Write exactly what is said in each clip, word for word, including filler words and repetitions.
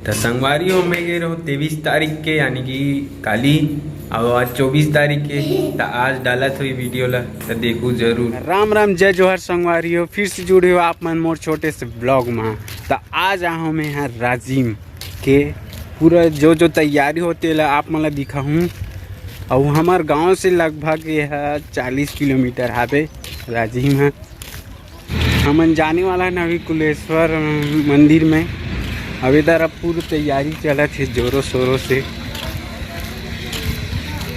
त संगवारी हो, मैं गे रहूँ तेईस तारीख के, यानी कि काली, अउ आज चौबीस तारीख के, त आज डालत होई वीडियो ला, त देखू जरूर। राम राम, जय जोहार संगवारी हो, फिर से जुड़े हो आप मन मोर छोटे से ब्लॉग मा। त आज आहूँ मैं ह राजिम के, पूरा जो जो तैयारी होथे ला आप मन ला दिखाहूँ। अउ हमर गांव से लगभग ये ह चालीस किलोमीटर हावे राजिम ह। हमन जाने वाला हन अभी कुलेश्वर मंदिर में। अभी तरफ पूरी तैयारी चलत हे जोरों शोरों से,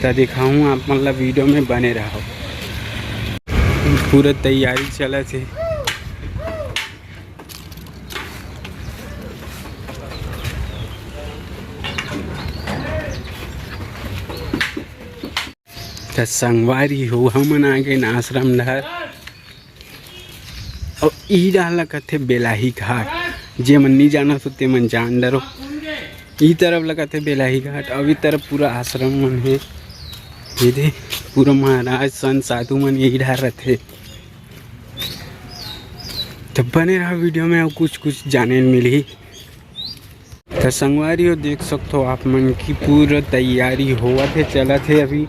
त दिखाहूँ आप मन ला, वीडियो में बने रहो। पूरा तैयारी चलत हे। त संगवारी हो, हमन आ गेन आश्रम डहर। अउ ई डहर ला कथे बेलाही घाट। जे मन नी जानत हो, ते मन जान डरो। ई तरफ ला कथे बेलाही घाट, अउ ई तरफ पूरा आश्रम मन हे। ये दे, पूरा महाराज, संत, साधु मन यही डहर रथे। त बने रहो वीडियो में, अउ कुछ कुछ जाने ल मिलही। त संगवारी हो, देख सकथो आप मन की पूरा तैयारी होवत हे, चलत हे अभी।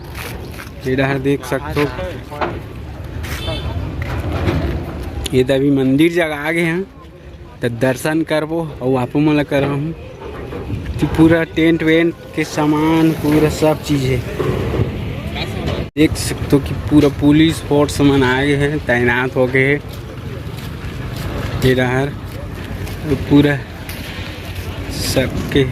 ये डहर देख सकथो, ये त अभी मंदिर जगह आ गे हन, त दर्शन करबो अउ आपो मन ला करवाहूँ। त पूरा टेंट वेंट के सामान, पूरा सब चीज हे। देख सकथो कि पूरा पुलिस फोर्स मन आ गे हे, तैनात हो गे हे। ये डहर पूरा सबके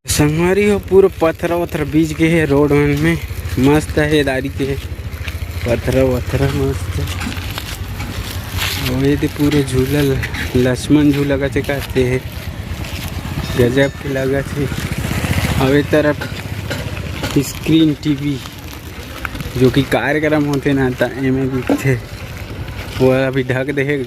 संगवारी हो, पूरा पथरा वथरा बीच गे हे रोड मन में। मस्त हे दारी के पथरा वथरा मस्त। अउ ये दे पूरा झूला ल-, लक्ष्मण झूला कथे, कहते हे, गजब के लगत हे। अउ ये तरफ स्क्रीन टीवी, जो कि कार्यक्रम होथे ना, त एमे दिखथे, वो अभी ढक दे हे।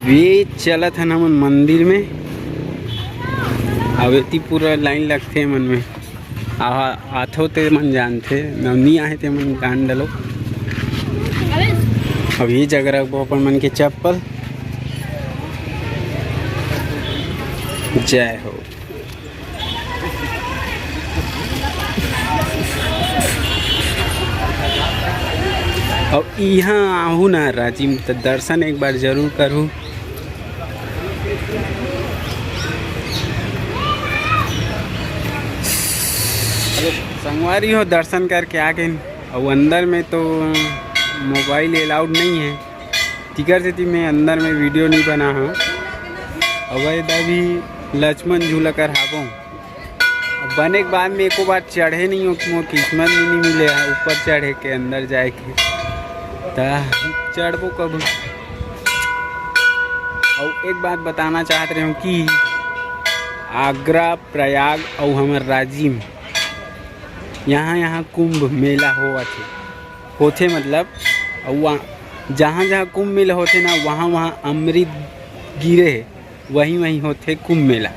वे चलत हन हमन मंदिर में। अब एती पूरा लाइन लगथे मन में। आ, आथो ते मन जानथे, न नी आहे ते मन जान डलो। अब ये जगह रखबो अपन मन के चप्पल। जय हो। अउ इहाँ आहू ना राजिम, त दर्शन एक बार जरूर करहू। संगवारी हो, दर्शन करके आ गेन। अउ अंदर में तो मोबाइल अलाउड नहीं है, तिकर सेती मैं अंदर में वीडियो नहीं बना हूँ। अउ ये दा भी लक्ष्मण झूला कर हाबो। अब बने के बाद में एको बार चढ़े नहीं हो कि मोर किस्मत में नहीं मिले है ऊपर चढ़े के, अंदर जाए के। त चढ़बो कब। अउ एक बात बताना चाहत रहे हूँ कि आगरा, प्रयाग अउ हमर राजिम, यहाँ यहाँ कुंभ मेला होवत हे, होथे मतलब, अउ वहाँ जहाँ जहाँ कुंभ मेला होथे ना, वहाँ वहाँ अमृत गिरे हे। वहीं वहीं होथे कुंभ मेला।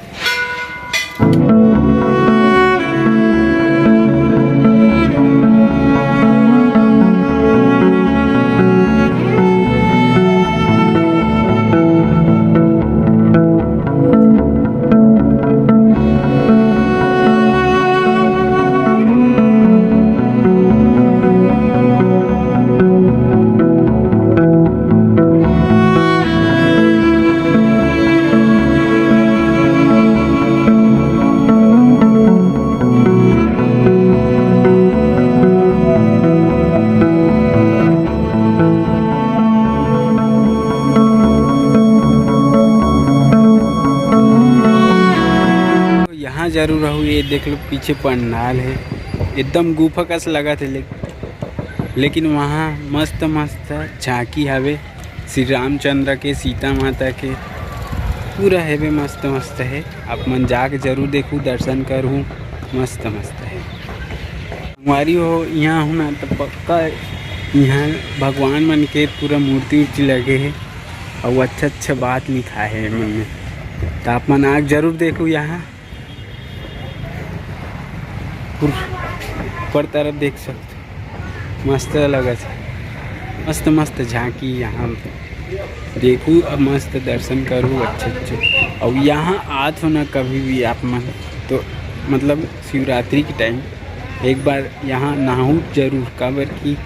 यहाँ जरूर रहू। ये देख लो, पीछे पंडाल है, एकदम गुफा कस लगत है, ले-, लेकिन वहाँ मस्त मस्त झांकी हवे। श्री रामचंद्र के, सीता माता के, पूरा हेबे मस्त मस्त हे। आप मन जाके जरूर देखू, दर्शन करहू, मस्त मस्त हे। संगवारी हो, इहाँ आहू ना त पक्का इहाँ भगवान मन के पूरा मूर्ति उर्ति लगे हे, अउ अच्छा अच्छा बात लिखा हे मन में, त आप मन आके जरूर देखू। यहाँ ऊपर तरफ देख सकते, मस्त लगत हे, मस्त मस्त झांकी यहाँ। देखू, अब मस्त दर्शन करू अच्छे अच्छे। अउ यहाँ आत हो ना कभी भी आप मन, तो मतलब शिवरात्रि के टाइम एक बार यहाँ नहाहू जरूर, काबर कि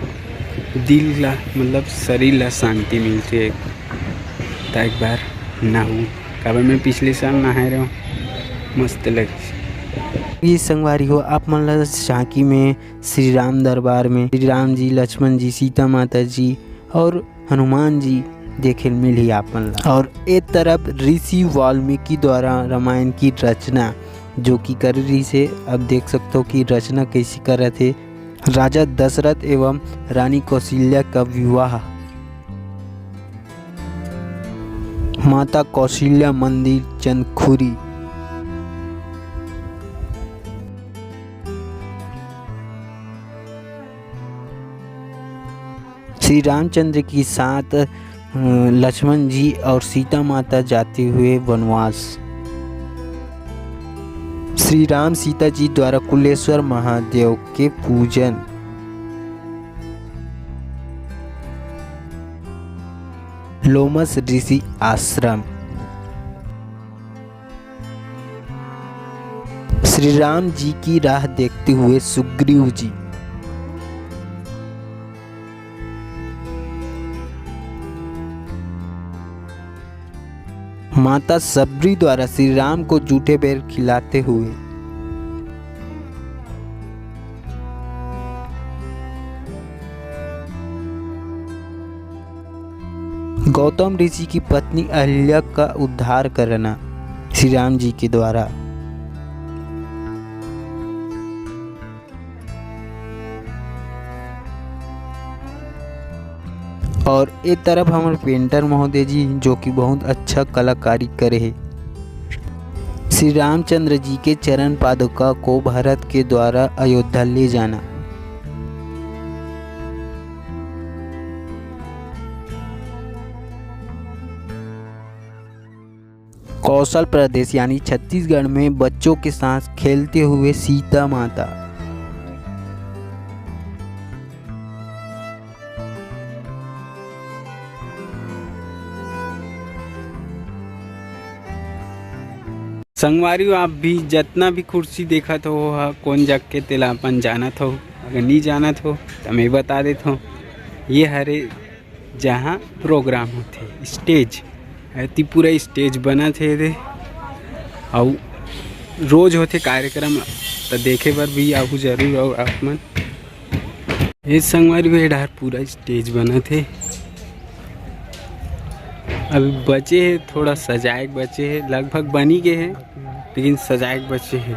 दिल ला, मतलब शरीर ला शांति मिलथे। त एक बार नहाहू, काबर मैं पिछले साल नहाए रहूँ, मस्त लगिस। ये संगवारी हो, आप मन ला झांकी में श्री राम दरबार में श्री राम जी, लक्ष्मण जी, सीता माता जी और हनुमान जी देखे ल मिलही आप मन ला। और ए तरफ ऋषि वाल्मीकि द्वारा रामायण की रचना जो कि करे रहिस हे, अब देख सकथो कि रचना कैसे करत हे। राजा दशरथ एवं रानी कौशल्या का विवाह। माता कौशल्या मंदिर चंदखुरी। श्री रामचंद्र के साथ, अ, लक्ष्मण जी और सीता माता जाते हुए वनवास। श्री राम सीता जी द्वारा कुलेश्वर महादेव के पूजन। लोमस ऋषि आश्रम। श्री राम जी की राह देखते हुए सुग्रीव जी। माता शबरी द्वारा श्री राम को जूठे बेर खिलाते हुए। गौतम ऋषि की पत्नी अहिल्या का उद्धार करना श्री राम जी के द्वारा। और एक तरफ हमर पेंटर महोदय जी, जो कि बहुत अच्छा कलाकारी करे हे। श्री रामचंद्र जी के चरण पादुका को भरत के द्वारा अयोध्या ले जाना। कौशल प्रदेश यानी छत्तीसगढ़ में बच्चों के साथ खेलते हुए सीता माता। संगवारी हो, आप भी जतना भी कुर्सी देखत हो, वो ह कोन जग के, तेला अपन जानत हो। अगर नहीं जानत हो, त मैं बता देत हूँ, ये हरे जहाँ प्रोग्राम होथे, स्टेज, एती पूरा स्टेज बनत हे एदे, अउ रोज होथे कार्यक्रम, त देखे बर भी आहू जरूर। अउ आप मन, ए संगवारी हो, ए डहर पूरा स्टेज बनत हे, अभी बचे हे, थोड़ा सजाए के बचे हे, लगभग बनी गे हे, लेकिन सजाए के बचे हे।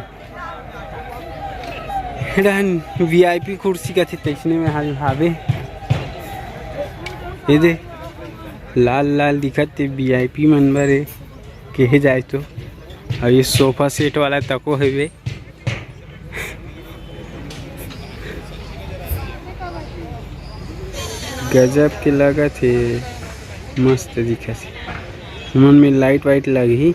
रहन वीआईपी कुर्सी कथे, तइसने में हाल हावे। ये दे, लाल लाल दिखत ते वीआईपी मन बर ए, केहे जाए तो। अउ ये सोफा सेट वाला तको हवे। गजब के लगत हे, मस्त दिखत हे। मन में लाइट वाइट लगही।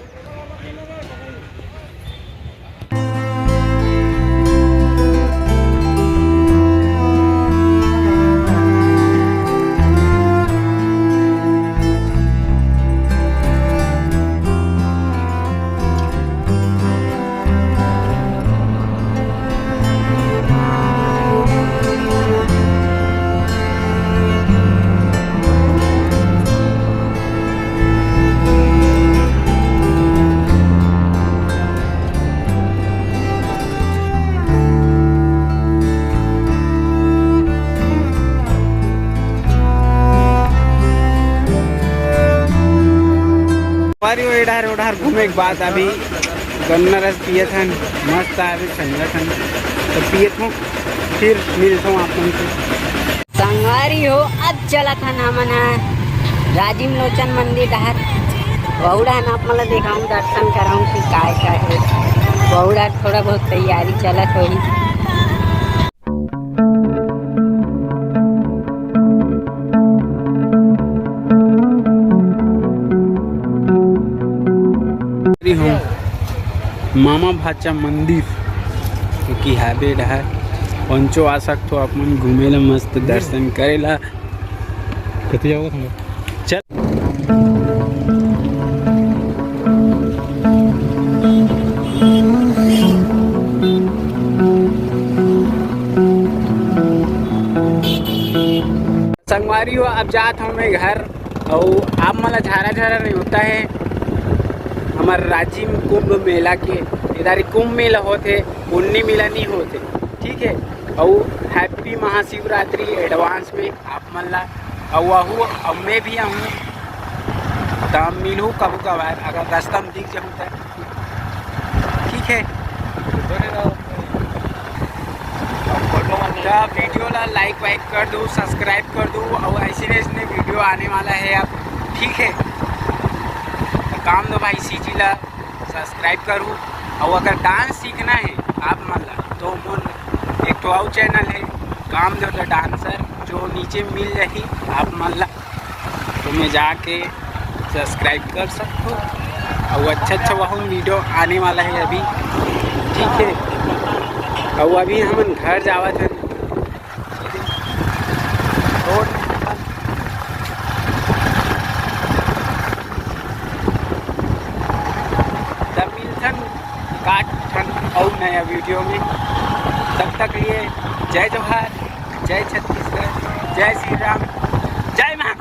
अरे, ओ एडहर ओडहर घूमे के बाद अभी गन्ना रस पियत हन, मस्त आवे ठंडा ठंडा, तो पियत हूँ, फिर मिलत हूँ आप मन से। संगवारी हो, अब चलत हन हमन ह राजीव लोचन मंदिर डहर। वहू डहन आप मन ल देखाऊँ, दर्शन कराऊँ कि काय काय हे। वहू डहर थोड़ा बहुत तैयारी चलत होही। हूँ मामा भाचा मंदिर, क्योंकि हाबे डहर पंचो आ सकथो आप मन घूमे ला, मस्त दर्शन करे ला। कति जाओगे तुम? चल। संगवारी हो, अब जात हूँ मैं घर, अउ आप मन ला झारा झारा नहीं होता है, हमर राजिम कुंभ मेला के, इधर कुंभ मेला होथे, पुन्नी मेला नहीं होथे, ठीक है। अउ हैप्पी महाशिवरात्रि एडवांस में आप मन ला, अउ वहू, अउ मैं भी आहूँ, त मिलहूँ कभू कभार, अगर रास्ता में दिख जाऊँ त। ठीक है, त वीडियो ला लाइक वाइक कर दो, सब्सक्राइब कर दो, अउ ऐसे ऐसे वीडियो आने वाला है अब। ठीक है, त काम दो भाई, सीजी ला सब्सक्राइब करू, अउ अगर डांस सीखना है आप मन ला, तो मोर एक ठो अउ चैनल है, काम दो द डांसर, जो नीचे मिल जाही आप मन ला, तो मैं जाके सब्सक्राइब कर सकते हो। अउ अच्छा अच्छा वहाँ वीडियो आने वाला है अभी, ठीक है। अउ अभी हमन घर जावत हन, रोड, तब मिलथन काट ठन अउ नया वीडियो में। तब तक लिए जय जोहार, जय छत्तीसगढ़, जय श्री राम, जय महा